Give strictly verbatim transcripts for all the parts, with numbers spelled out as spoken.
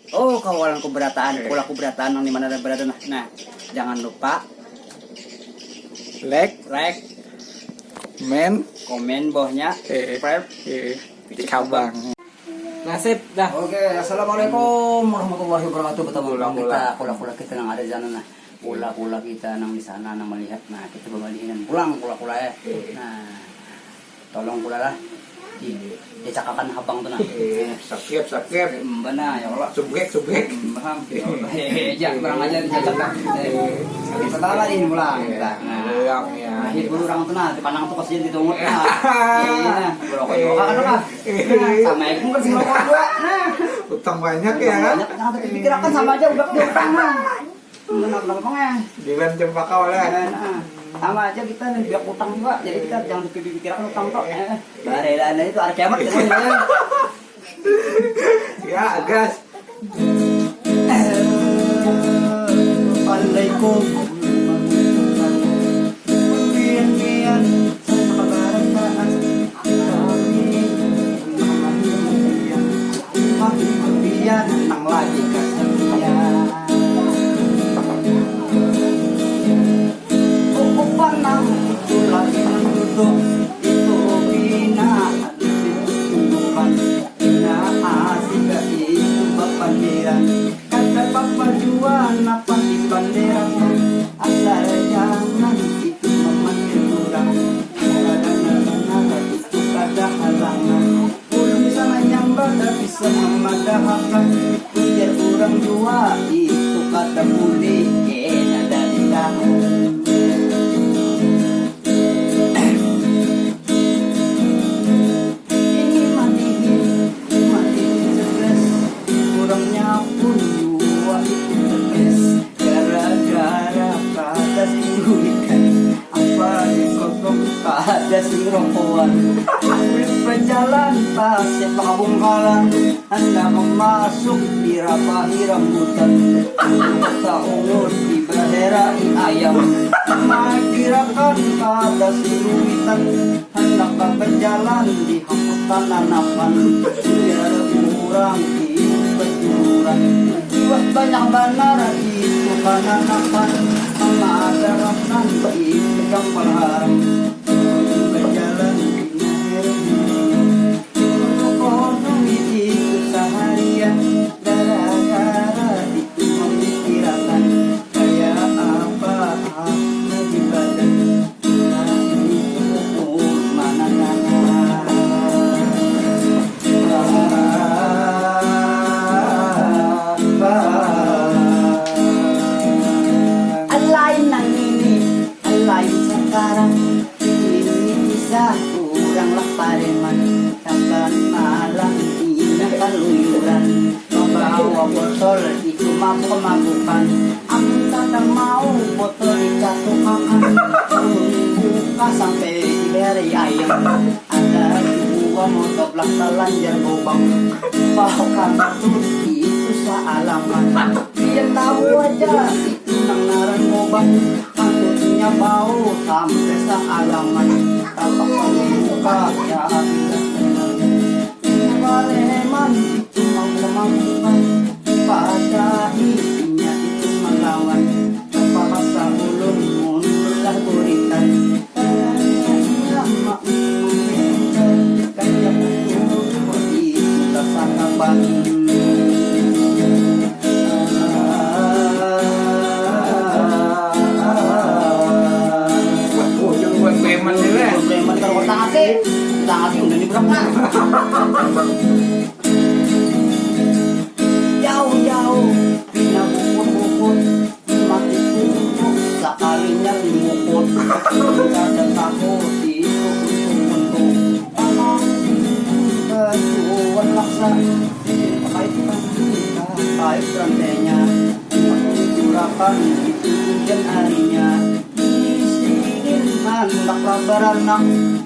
Oh, kawalan kuberataan, pula kuberataan nang dimana ada berada. Nah, nah, jangan lupa Like, like, men, komen bawahnya, eh, subscribe. eh, di kabang. Nasib dah. Oke, assalamualaikum warahmatullahi wabarakatuh. Bertemu lagi kita, kula-kula kita nang ada di sana nah. Kula-kula kita nang di sana nang melihat. Nah, kita bebalihinan pulang kula-kula ya. Nah, tolong kula lah. Di, dicakakan habang tu nah. Sakit, sakit. Mbana ya Allah. Subjek, subjek. Paham? Ya Allah. Hehe, jangan kurang ajar, jangan cakap. Sakit kepala ini pulang kita. Nah, Pulang ya. Akhir guru orang tu nah, dipandang tu kasihan ditungut nah. Iya nah, rokok juga kan lah. Nah, sama itu kan sing rokok dua. Nah, Utang banyak ya kan? banyak yang harus dipikirakan sama aja udah utang nah. Benar benar bang eh. Bilang cempaka oleh. Nah, sama aja kita nih biar utang juga. Jadi kita jangan dipikirakan utang kok. Eh, barelan aja tuh hari kiamat gitu. Ya, gas. Assalamualaikum. Pian-pian, sapa barataan kami. Mati pian, nang lagi kasamian. Ukupan nang itu lagi menduduk, itu bina tumbuhan. Nah, asik itu bapandiran. Kada papa jua napa dibanderakan. Asal jangan itu memancing urang. Kada benar itu kada halangan. Ulun bisa manyambat, bisa mamadahakan. Ujar urang jua itu kada bulih. Kena dari tahan. Ini madihin, madihin cerdas. Urangnya pun jua itu cerdas. Gara-gara kada sing duitan, apa dikotong kada sing rokoan. Duit bajalan tasik pakabungkalan, handak masuk dirapahi rambutan. Taungut dibaherai ayam, magirakan kada sing duitan. Handak bajalan di hapus tananakan, biar urang hidup bajuran. Iwak banyak banar itu kananakan, mama ada rakan itu gampang haram. Bajalan di nahir dunia, kono itu saharian, gara-gara itu mamikirakan, kaya apa aku di badan. Lain nang ini, lain sekarang. Ini kisah urang lah pareman. Kaban malam ini kaluyuran. Mambawa botol itu mabuk-mabukan. Aku kada mau botol dicatukakan. Ulun buka sampai diberi ayam. Ada dua motor lah talanjar gobang. Bahkan tuh itu sealaman. Dia tahu aja itu nang ngaran gobang. Patutnya bau sampai sealaman. Tapak buka ya. Pareman itu mau melawan, pada inya itu melawan. Terpaksa ulun mundurlah buritan. Karena ia mak mundurkan, kaya kutu itu tasakapan. Wah, ujung buat preman ni lah. Preman kalau tangati, tangati udah nyebrang nah. Jauh-jauh pina bukut-bukut, mati kutu sakalinya dimukut. Kada tahu di kutu-kutu. Kajuan laksa, pakai pakai rantainya. Jurakan itu hujan harinya. Isin handaklah baranak,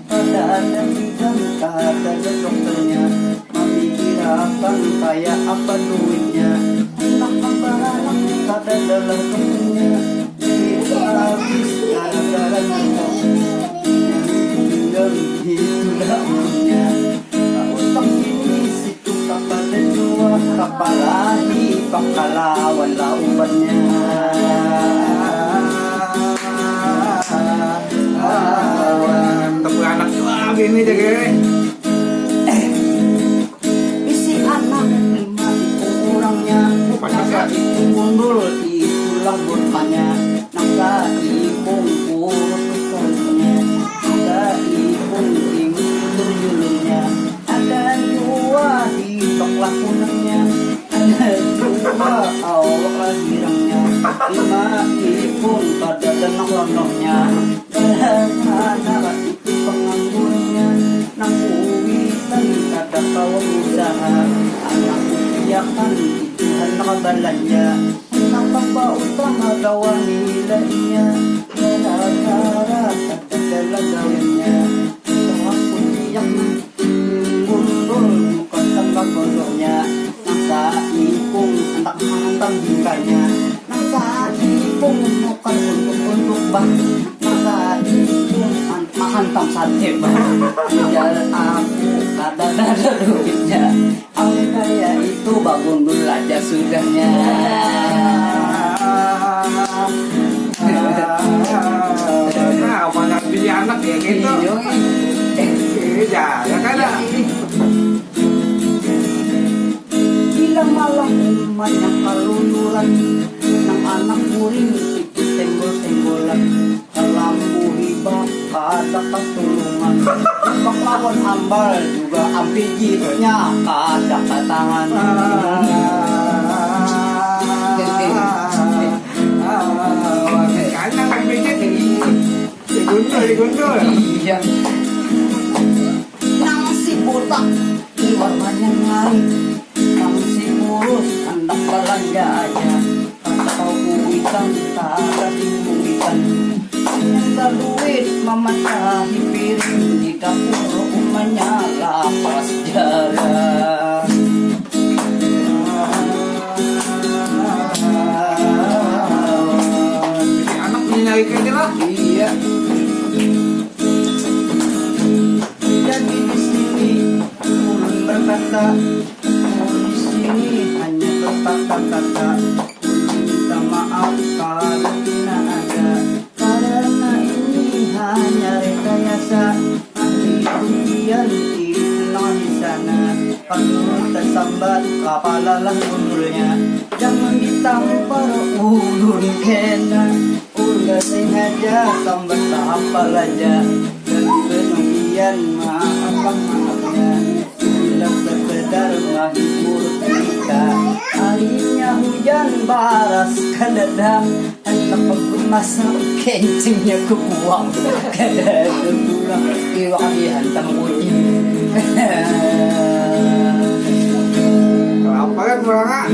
kada ada bidan, kada ada dokternya. Mamikirakan kaya apa duitnya. Handak baranak kada ada lah dokternya. Duit habis gara-gara nyokok. Tinggal itu dah umurnya. Utang sini situ tak ada jua, kapalahi Bakalawan lah ubannya. Lawan. Tapi anak jua bini jaga. Isi anak lima ikung urangnya. Masa itu gundul itulah gurpanya. Nang saikung kurus ikungnya. Nang saikung tinggi turjulungnya. Ada jua di bak lakunannya. Ada jua awak lah girangnya. Lima ikung kada ganang rondohnya. Banar itu panganggunnya. Nang kuitan kada kawa usaha. Anak kupiakan itu handak balanja. Handak bautang kada wani lah inya. Gara-gara kada kawa gawiannya. Handak kupiak nang gundul muka tambah bodohnya. Nang saikung handak mahantam bingkanya. Nang saikung muka untuk-untuk bah. Nang saikung an- mahantam sate bah. Tinggal aku kada ada duitnya. Amun kaya itu bagundul aja sudahnya. Nah, mana pilih anak ya gitu. Iya, iya. Eh, iya, ya kan? Iya, iya. Bila malam umanya kaluyuran, nang anak kuring itu tenggol-tenggolan, kalambu hibak kada katulungan, hibak lawan ambal juga ampijitnya kada katangan. Kanyang ampijit. Digundul, digundul. Iya. Nang si buta liwar banyangan, nang si kurus handak balanja aja. Kada kawa kuitan, kada dimuitan. Nang baduit mamacahi piring di dapur umanya lapas jara. Anak menyalahkan aja lah. Iya. Jadi di sini ulun berkata, ulun di sini hanya berkata-kata. Ulun minta maaf kalau pina ada, karena ini hanya rekayasa. Tapi ujian itu nang di sana, kalau tasambat kapala lah gundulnya. Jangan ditampar ulun kena. Ulun sengaja sambat tahampal aja. Jadi penunggian maaf lah maafnya. Sudah sekedar mahibur kita. Akhirnya hujan baras kada ada. Handak aku masak kencingnya ku buang. Kada ada pulang. Iwak dihantam kucing. Kelaparan pulang ah.